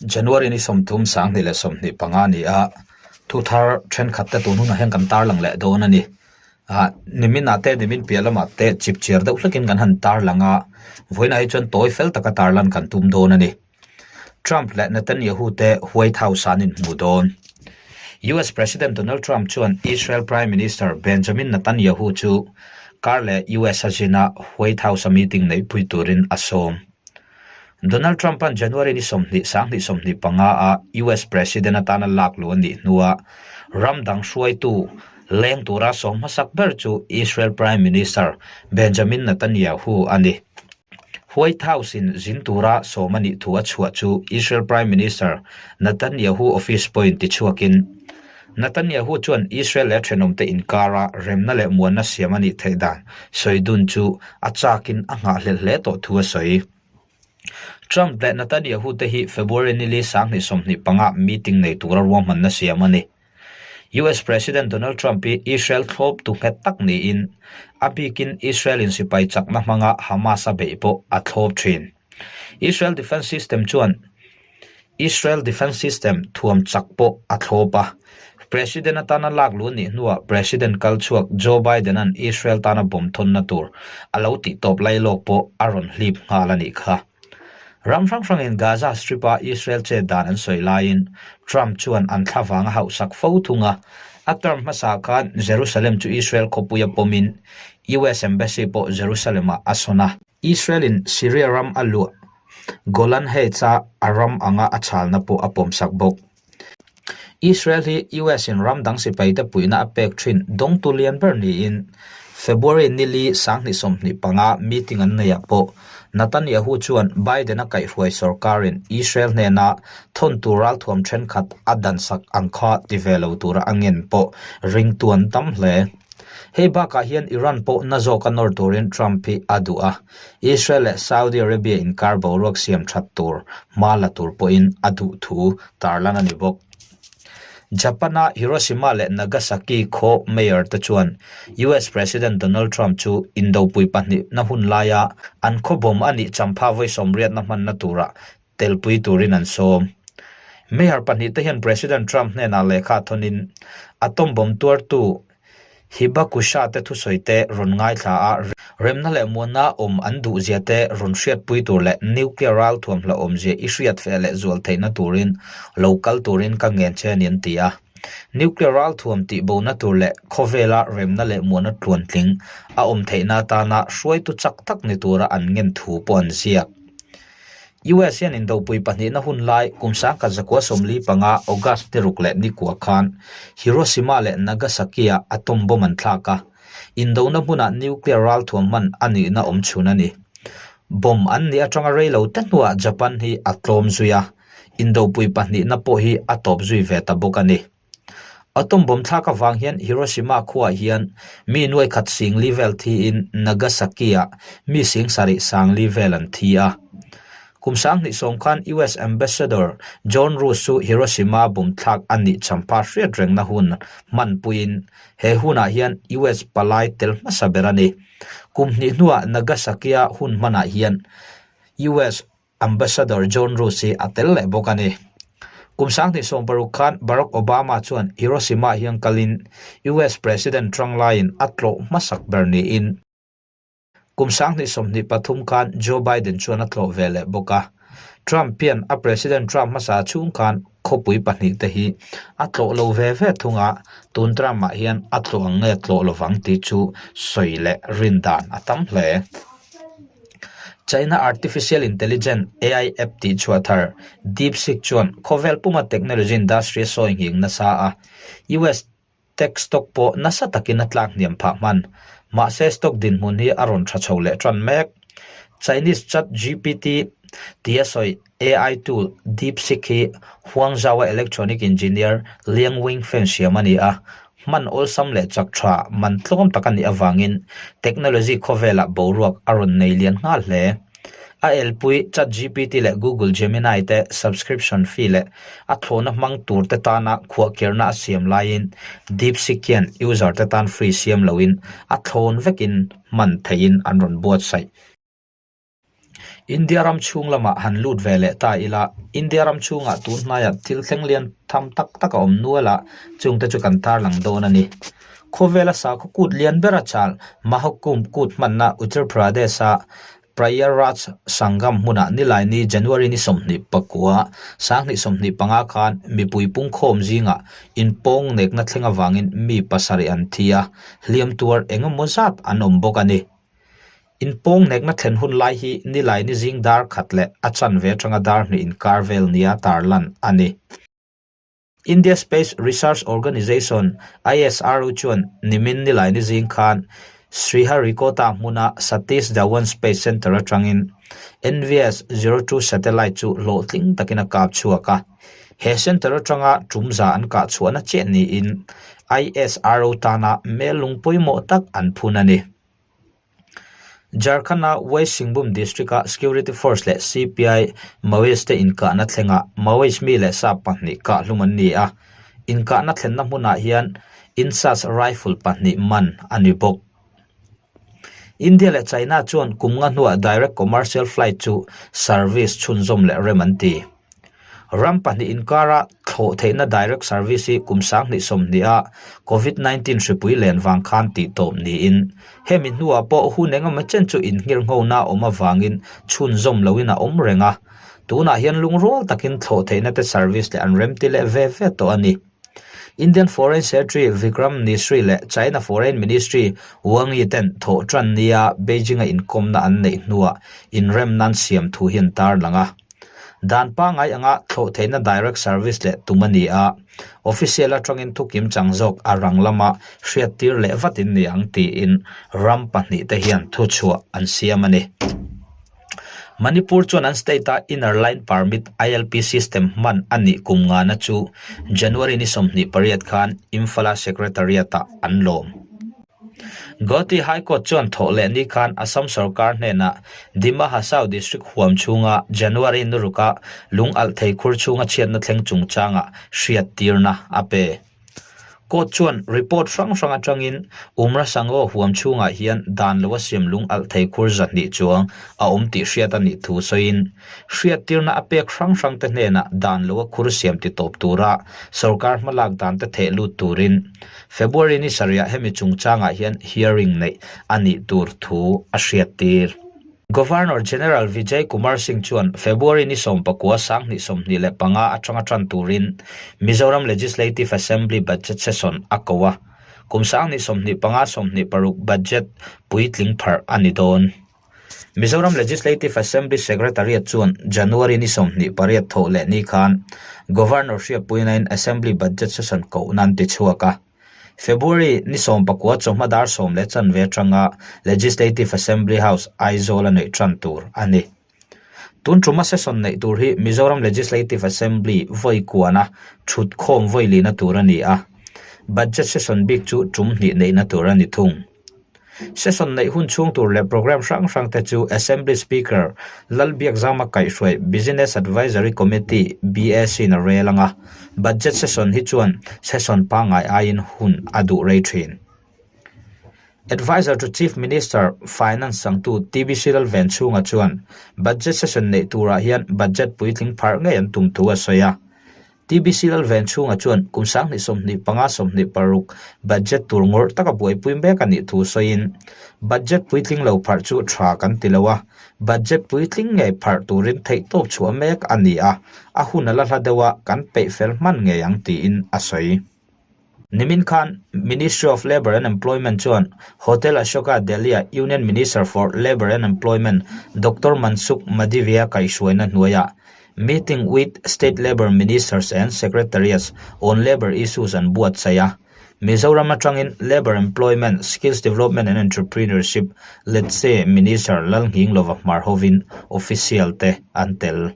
January ni 30 2025 a ni a, thu thar thenkhat te tun hunah hian kan tarlang leh dawn a ni. Ah nimin ah te nimin piah lamah te chip chiar deuh hlekin kan han tarlang a, vawiinah hi chuan tawi fel taka tarlan kan tum dawn a ni. Trump leh Netanyahu te White House ah an inhmu dawn. US President Donald Trump chuan Israel Prime Minister Benjamin Netanyahu chu kar leh US a zin a White House a meeting neihpui turin a sawm. Donald Trump-a'n January ni 20, 2025 a US President atana lak luh a nih hnua ram dang hruaitu leng tura sawm hmasak ber chu Israel Prime Minister Benjamin Netanyahu a ni. White House-in zin tura sawm a nih thu a chhuah chu Israel Prime Minister Netanyahu office pawhin tichhuakin, Netanyahu chuan Israel leh a thenawmte inkara remna leh muanna siam a nih theih dan sawi dun chu a chakin a nghahhlelh hle tawh thu a sawi. Trump leh Netanyahu te hi February nili 2025 meeting nei tura ruahmanna siam a ni. US President Donald Trump hi Israel thlawp tu nghet tak niin a bikin Israel in sipai chakna hmanga Hamas a beih pawh a thlawp thin. Israel Defense System chuan Israel Defense System thuam chak pawh a thlawp a. President atana lak luh nih hnuah President kal chhuak Joe Biden-a'n Israel tana bomb thawnna tur a lo tihtawp lailawk pawh a rawn hlip nghal a nih kha. Ram hrang hrangin Gaza Strip-a Israel chet dan an sawi laiin Trump chuan an thla vang a hauhsak fo thung a. A term hmasa khan Jerusalem chu Israel khawpuia pawmin US Embassy pawh Jerusalem-ah a sawn a. Israel-in Syria ram a luah Golan Heights-a a ram anga a chhalna pawh a pawmsak bawk. Israel hi US-in ram dang sipaite puihna a pek thin dawngtu lian ber niin February nili 2025 meeting an neiah pawh Netanyahu chuan Biden-a kaihhruai sorkarin Israel hnena thawntu ralthuam thenkhat a dansak ang kha ti ve lo tura a ngen pawh ringtu an tam hle. Hei bakah hian Iran pawh na zawka nawr turin Trump hi a duh a, Israel leh Saudi Arabia inkar boruak siam that tur hma la tur pawhin a duh thu tarlan a ni bawk. Japan-a Hiroshima leh Nagasaki khaw mayor te chuan US President Donald Trump chu indopui pahnihna hun laia an khaw bawm a nih champha vawi sawmriatna hmanna tura telpui turin an sawm. Mayor pahnihte hian President Trump hnenah lehkha thawnin atom bomb tuartu Hibakusha te thusawi te rawn ngaithla a, remna leh muanna awm an duhzia te rawn hriatpui tur leh nuclear ralthuam hlauhawmzia i hriat feh leh zual theihna turin lo kal turin ka ngen che a ni an ti a. Nuclear ralthuam tihbona tur leh khawvela remna leh muanna tluantling a awm theihna atana hruaitu chak tak ni tura an ngen thu pawh an ziak. US hian indopui pahnihna hun lai kum 1945 August ni ruk leh ni kua khan Hiroshima leh Nagasaki-ah atom bomb an thlak a, indona hmunah nuclear ralthuam hman a nihna awm chhun a ni. Bomb an nih atanga rei lo te hnuah Japan hi a tlawm zui a, indopui pahnihna pawh hi a tawp zui ve ta bawk a ni. Atom bomb thlak avang hian Hiroshima khuaah hian mi nuai khat sing li vel thiin Nagasaki-ah mi sing sarih sang li vel an thi a. Kum 2010 khan US Ambassador John Roos chu Hiroshima bomb thlak a nih champha hriat rengna hun hmanpuiin he hunah hian US palai tel hmasa ber a ni. Kum hnih hnuah Nagasaki-a hun hmanah hian US Ambassador John Roos hi a tel leh bawk a ni. Kum 2016 khan Barack Obama chuan Hiroshima hian kalin US President Trump laiin a tlawh hmasak ber niin kum 2023 khan Joe Biden chuan a tlawh ve leh bawk a. Trump hian a President Trump hmasa chhung khan khawpui pahnih te hi a tlawh lo ve ve thung a, tun Trump-ah hian a tlawh ang nge tlawh lovang tih chu sawi leh rin dan a tam hle. China Artificial Intelligence, AI, app tih chhuah thar DeepSeek chuan khawvel puma technology industry a sawi nghing nasa a, US tech stock pawh nasa takin a tlak hniam phah hman. Mahse stock dinhmun hi a rawn tha chho leh tan mek. Chinese ChatGPT tia sawi AI tool DeepSeek hi Huangzhou-a electronic engineer Liang Wingfeng siam a ni a, hman awlsam leh chak tha man tlawm tak a nih avangin technology khawvelah boruak a rawn nei lian nghal hle. A elpui ChatGPT leh Google Gemini te subscription fee leh a thlawhna hmang tur te tana khuahkirna a siam laiin DeepSeek hian user te tan free siam loin a thlawn vekin hman theihin an rawn buatsaih. India ram chhung lamah han lut ve leh ta ila, India ram chhungah tun hnaiah thil thleng lian tham tak tak a awm nual a, chungte chu kan tarlang dawn a ni. Khawvela sakhaw kut lian bera chal Mahakumbh kut hmanna Uttar Pradesh-a Prayagraj Sangam hmunah Nilaini January ni 24, 2025 khan mipui pungkhawm zingah inpawng nekna thleng avangin mi pasarih an thi a, hliam tuar eng emaw zat an awm bawk a ni. Inpawng nekna thlen hun lai hi Nilaini zing dar khat leh a chanve atanga dar hnih inkar vel nia tarlan a ni. India Space Research Organisation, ISRO, chuan nimin Nilaini zing khan Sriharikota hmuna Satish Dhawan Space Centre atangin NVS 02 satellite chu hlawhtling takin a kap chhuak a. He centre atanga tum za an kah chhuahna chiah niin ISRO tana mel lung pawimawh tak an phun a ni. Jharkhand-a West Singhbhum District-a Security Force leh CPI Maoist te inkahna thlengah Maoist mi leh sa pahnih kahhlum an ni a, inkahna thlenna hmunah hian INSAS rifle pahnih man a ni bawk. India leh China chuan kum nga hnuah direct commercial flight chu service chhunzawm leh rem an ti. Ram pahnih inkara thlawh theihna direct service hi kum 2020 a Covid 19 hripui len vang khan tih tawp niin hemi hnuah pawh hun engemaw chen chu innghirnghona a awm avangin chhunzawm loin a awm reng a, tunah hian lungrual takin thlawh theihna te service leh an remti leh ve ve tawh a ni. Indian Foreign Secretary Vikram Misri leh China Foreign Ministry Wang Yi ten thawh tan nia Beijing-a inkawmna an neih hnuah inremna an siam thu hi an tarlang a. Dan pangngai anga thlawh theihna direct service leh tum a ni a, official atangin thukim chang zawk a rang lama hriattir leh vatin ni ang tiin ram pahnihte hian thuchhuah an siam a ni. Manipur chuan an state-a Inner Line Permit, ILP, system hman a nih kum ngana chu January ni 28 khan Imphal-a Secretariat-ah an lawm. Guwahati High Court chuan thawh leh ni khan Assam sorkar hnenah Dima Hasao district huam chhunga January ni ruka lung alh thei khur chhunga chhiatna thleng chungchangah hriattirna a pe. Court chuan report hrang hrang atangin Umra Sango huam chhungah hian dan lo a siam lung alh thei khur zahnih chuang a awm tih hriat a nih thu sawiin hriattirna a pek hrang hrang te hnenah dan lo a khur siam ti tawp tura sorkar hmalak dan te theh lut turin February ni sarihah hemi chungchangah hian hearing neih a nih tur thu a hriattir. Governor General Vijay Kumar Singh chuan February ni 19 2025 atanga tan turin Mizoram Legislative Assembly Budget Session a ko a, kum 2025 26 budget puitling pharh a ni dawn. Mizoram Legislative Assembly Secretariat chuan January ni 28 thawh leh ni khan Governor hriatpuinain Assembly Budget Session kohna an ti chhuak a. February ni 19 chawhma dar 10 chanve atanga Legislative Assembly House, Aizawl a neih tan tur a ni. Tun tuma session neih tur hi Mizoram Legislative Assembly vawi kuana thut khawm vawi lihna tur a ni a, budget session bik chu tum hnih neihna tur a ni thung. Session neih hun chhung tur leh programme hrang hrang te chu Assembly Speaker Lalbiakzama kaihhruai Business Advisory Committee, BAC, in a rel ang a, budget session hi chuan session pangngai aiin hun a duh rei thin. Adviser to Chief Minister, Finance sangtu TBC Lalvenchhunga chuan budget session neih turah hian budget puitling pharh ngei an tum thu a sawi a. TBC Lalvenchhunga chuan kum 2025 26 budget tur ngawrh taka buaipui mek a nih thu sawiin, Budget puitling lo pharh chu tha kan ti lo a, budget puitling ngei pharh turin theihtawp chhuah mek a ni a, a hun a la hla deuh a, kan peih fel hman ngei ang tiin a sawi. Nimin khan Ministry of Labour and Employment chuan Hotel Ashoka Delhi-a Union Minister for Labour and Employment Doctor Mansukh Mandaviya kaihhruaina hnuaiah Meeting with State Labour Ministers and Secretariats on Labour Issues an buatsaih a. Mizoram atangin Labour Employment, Skills Development and Entrepreneurship, LEDSE, Minister Lalnghinglova hmar hovin official te an tel.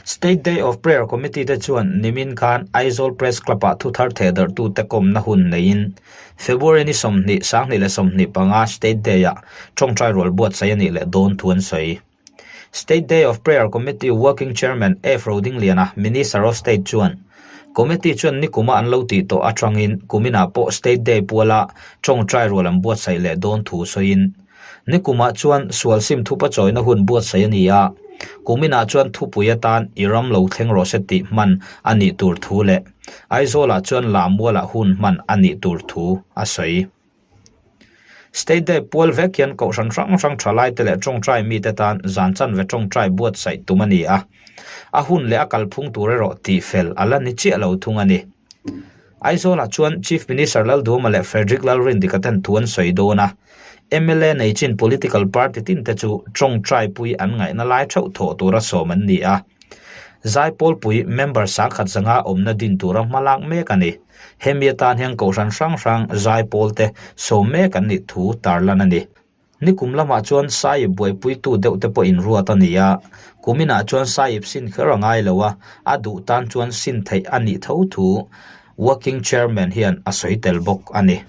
State Day of Prayer Committee te chuan nimin khan Aizawl Press Club-ah thuthar thehdarhtute kawmna hun neiin February ni 20, 2025 State Day-ah tawngtai rual buatsaih a nih leh dawn thu an sawi. State Day of Prayer Committee Working Chairman F Rodingliana, Minister of State chuan Committee chuan nikuma an lo tih tawh atangin kuminah pawh State Day puala tawngtai rual an buatsaih leh dawn thu sawiin nikumah chuan sual sim thupa chawina hun buatsaih a ni a. Kuminah chuan thupui atan i ram lo thleng rawh se tih hman a nih tur thu leh Aizawlah chuan Lammualah hun hman a nih tur thu a sawi. State Day pual vek hian kohhran hrang hrang thalaite leh tawngtai mite tan zan chanve tawngtai buatsaih tum a ni a, a hun leh a kalphung tur erawh tihfel a la ni chiah lo thung a ni. Aizawlah chuan Chief Minister Lalduhoma leh Frederick Lalrindika ten thu an sawi dawn a, mla nei chin political party tin te chu tawngtai pui an ngaihna lai theuh thawh tura sawm an ni a. Zaipawlpui member sangkhat zanga awmna din tura hmalak mek a ni. Hemi atan hian kohhran hrang hrang zaipawl te sawm mek an nih thu tarlan a ni. Nikum lamah chuan Saiip buaipuitu deuh te pawh inruat a ni a, kuminah chuan Saiip sin kher a ngai lo a, a duh tan chuan sin theih a nih tho thu Working Chairman hian a sawi tel bawk a ni.